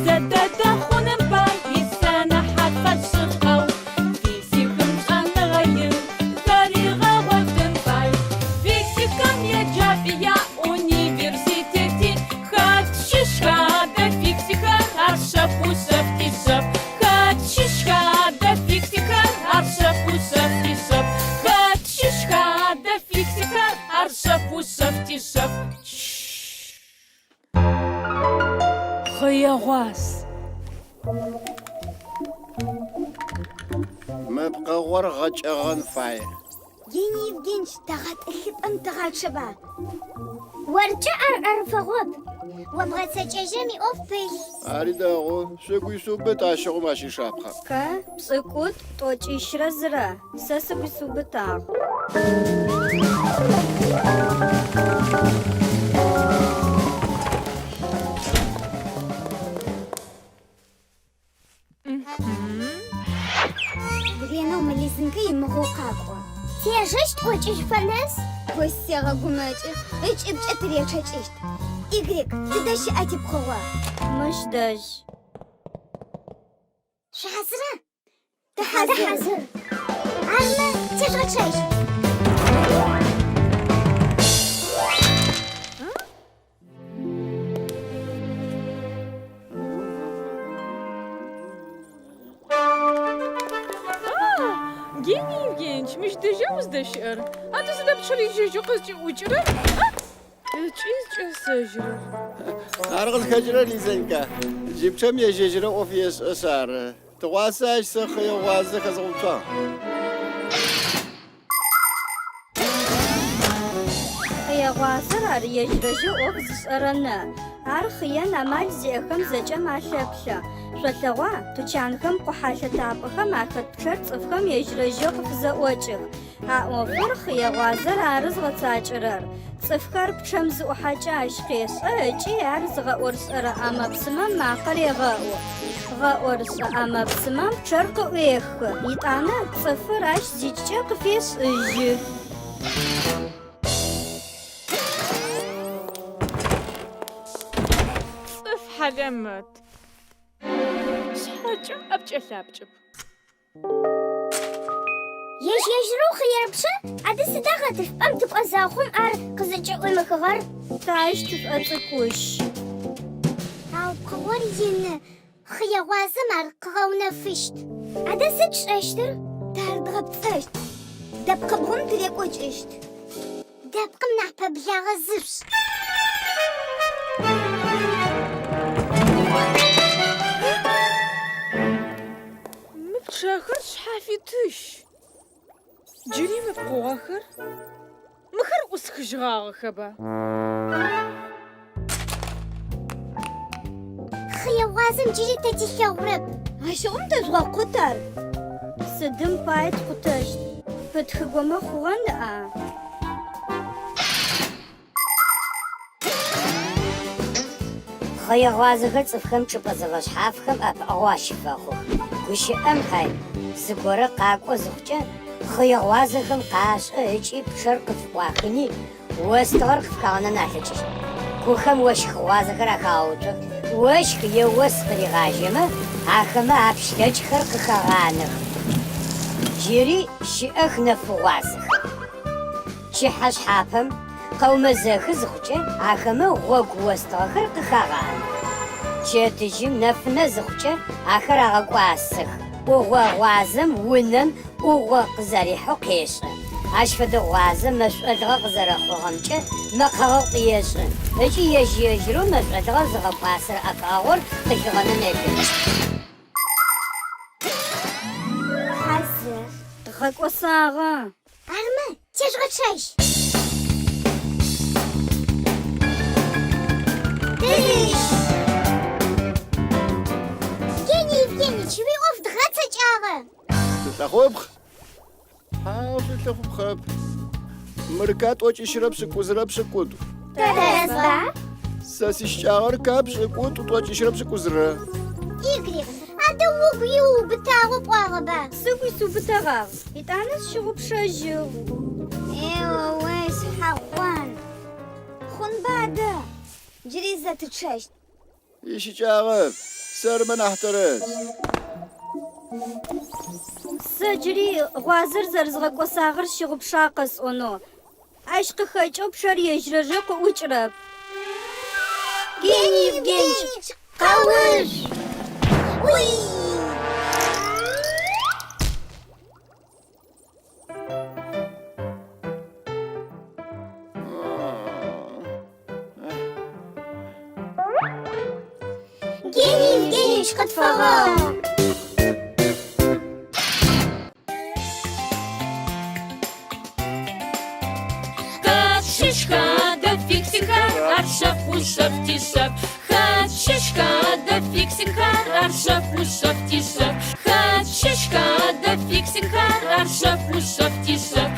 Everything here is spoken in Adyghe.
Зэдэдэ хъуным пай исэнэхьат фэшъыпкъэу физикым шӏэныгъэ ин зэригъэгъотын фай. Физикэм еджапӏи яӏ, университети хэт щыщха адэ фиксикхэр, ар шъэф ушъэфти шъэф. Хэт щыщха адэ фиксикхэр, ар шъэф ушъэфти шъэф. Хэт щыщха адэ фиксикхэр, ар шъэф ушъэфти шъэф. Хъыегъуаз. Мы пкъыгъор гъэкӏэгъэн фае. Гений Евгеньевич, дэгъэтӏылъыпӏэм тыгъачъэба? Оркӏэ ар ӏэрыфэгъоп. О бгъэцэкӏэжьырэм иӏоф пылъ. Ари дэгъу. Шъугу ишъуубыт ащыгъум ащ ишапхъэ. К, пшӏыкӏутӏу, тӏокӏищрэ зырэ. Сэ сыгу исыубытагъ. Ренэу мы Лизэнкэ имыгъоу къакӏо. Тежэщт ӏокӏыжьыфэ нэс. Ой, сегъэгумэкӏы, ыкӏыбкӏэ тыречъэкӏыщт. Игрек, тыдэ щыӏа типкъыгъо? Мыщ дэжь. Шъухьазыра? Тыхьазыр. Армэ, тежъугъэчъэжь. Гений Евгеньевич, мыщ дэжьа уздэщыӏэр? Адэ сыда пчъэр ежь-ежьэу къызкӏыӏукӏырэр? Ыкӏи зыкӏэсэжьырэр. Ар къызхэкӏырэр, Лизэнька, джы пчъэм ежь-ежьырэу ӏоф ешӏэшъ ары. Тыгъуасэ ащ сэ хъые гъуазэ хэзгъэуцуагъ. Хъые гъуазэр ар ежь-ежьэу ӏоф зышӏэрэ нэ. Ар хъыен амал зиӏэхэм зэкӏэм алъэплъэ. Шъолъэгъуа, тучанхэм къухьэлъэтапӏэхэм ахэт пчъэр цӏыфхэм ежь-ежьэу къыфызэӏокӏых. А ӏофыр хъые гъуазэр ары зыгъэцакӏэрэр. Цӏыфхэр пчъэм зыӏухьэкӏэ ащ къешӏэ ыкӏи ар зыгъэӏорышӏэрэ ӏэмэ-псымэм макъэ регъэӏу. Гъэӏорышӏэ ӏэмэ-псымэм пчъэр къыӏуехы, етӏанэ цӏыфыр ащ зикӏкӏэ къыфешӏыжьы. Цӏыф хьалэмэт. Шъхьэкӏэ ӏэпкӏэ-лъапкӏэп. Ежь-ежьырэу хъыерэ пчъэ, адэ сыда гъэтӏылъыпӏэм тыкӏо зэхъум ар къызыкӏыӏуимыхыгъэр? Тэ ащ тышӏоцӏыкӏущ. Ау пкъыгъор ины, хъые гъуазэм ар къыгъэунэфыщт. Адэ сыд тшӏэщтыр? Тэ ар дгъэпцӏэщт. Дэпкъыбгъум тырекӏокӏыщт. Дэпкъым нахь пэблагъэ зышъушӏ. Мы пчъэхэр шъхьафитыщ. Джыри мы пкъыгъохэр? Мыхэр ӏусхыжьыгъагъэхэба? Хъые гъуазэм джыри тэ тилъэгъурэп. Ащыгъум тэжъугъэкъут ар. Сыдым пае ткъутэщт? Пытхыгомэ хъугъэ ныӏа? Хъые гъуазэхэр цӏыфхэм чӏыпӏэ зэфэшъхьафхэм ӏэпыӏэгъу ащыфэхъух. Гущыӏэм пай, зыгорэ къакӏо зыхъукӏэ, хъые гъуазэхэм къашӏэ ыкӏи пчъэр къыфыӏуахыни, остыгъэр къыфхагъэнэн алъэкӏыщт. Кухэм ощх гъуазэхэр ахагъэуцох, ощх е ос къыригъажьэмэ, ахэмэ апшлъэкӏхэр къыхагъанэх. Джыри щыӏэх нэфгъуазэхэр. Пчыхьэшъхьапэм къэумэзэхы зыхъукӏэ, ахэмэ гъогу остыгъэхэр къыхагъанэх. Пчэдыжьым нэфынэ зыхъукӏэ, ахэр агъэкӏуасэх. ӏугъо гъуазэм унэм ӏугъо къызэрихьэу къешӏэ. Ащ фэдэ гъуазэм мэшӏолыгъэ къызэрэхъугъэмкӏэ мэкъэгъэӏу ешӏы ыкӏи ежь-ежьырэу мэшӏолыгъэр зыгъэкӏуасэрэ ӏэпыӏэгъур къыхигъэнэн елъэкӏы. Хьазыр. Дгъэкӏосагъэ. Армэ, тежъугъэчъэжь. Тырыщ! Гений Евгеньевич, уиӏоф дгъэцэкӏагъэ. Шъулъэхъупхъ. Хьау, шъулъэхъупхъэп. Мыр К тӏокӏищырэ пшӏыкӏузырэ пшӏыкӏутӏу. Тэрэзба? Сэ сищыкӏагъэр К пшӏыкӏутӏу тӏокӏищырэ пшӏыкӏузырэ. Игрек, адэ угу иуубытагъэу пӏуагъэба? Сыгу исыубытэгъагъ. Етӏанэ сщыгъупшэжьыгъ. Е-о-ой, шъхьэгъон. Хъунба адэ? Джыри зэ тычъэщт. Ищыкӏагъэп, сэрмэ нахь тэрэз. Сэ джыри гъуазэр зэрэзгъэкӏосагъэр сщыгъупшагъ къэсӏонэу. Ащ къыхэкӏэу пчъэр ежь-ежьырэу къыӏукӏырэп. Гений Евгеньевич, къэуцу! Уи! Гений Евгеньевич, къытфэгъэгъу! Хэт щыщха адэ фиксикхэр, ар шъэф ушъэф тишъэф. Хэт щыщха адэ фиксикхэр, ар шъэф ушъэф тишъэф. Хэт щыщха адэ фиксикхэр, ар шъэф ушъэф тишъэф.